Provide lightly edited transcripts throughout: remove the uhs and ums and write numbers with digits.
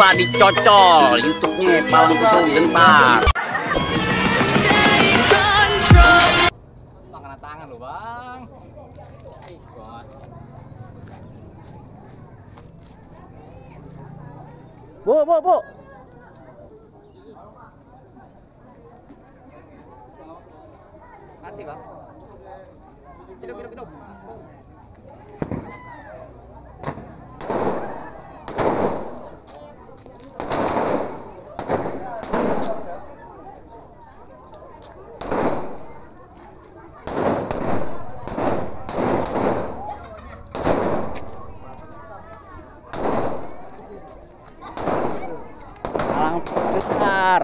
coba dicocol YouTube-nya Palang Kutung bentar. Bang, kena tangan lo bang. Bu. Mati bang. Hidup. Palang besar.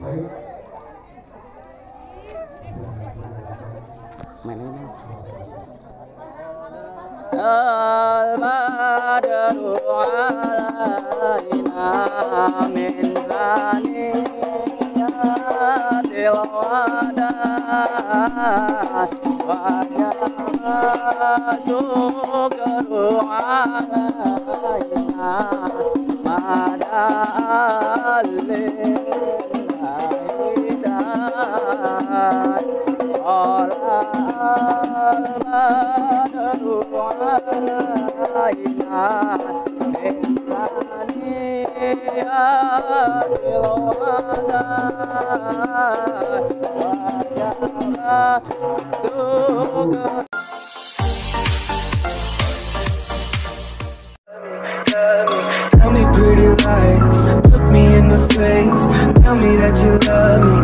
Main. Al-Badru alaina min saniyatil wadah wa syukru alaina Tell me pretty lies, look me in the face. Tell me that you love me,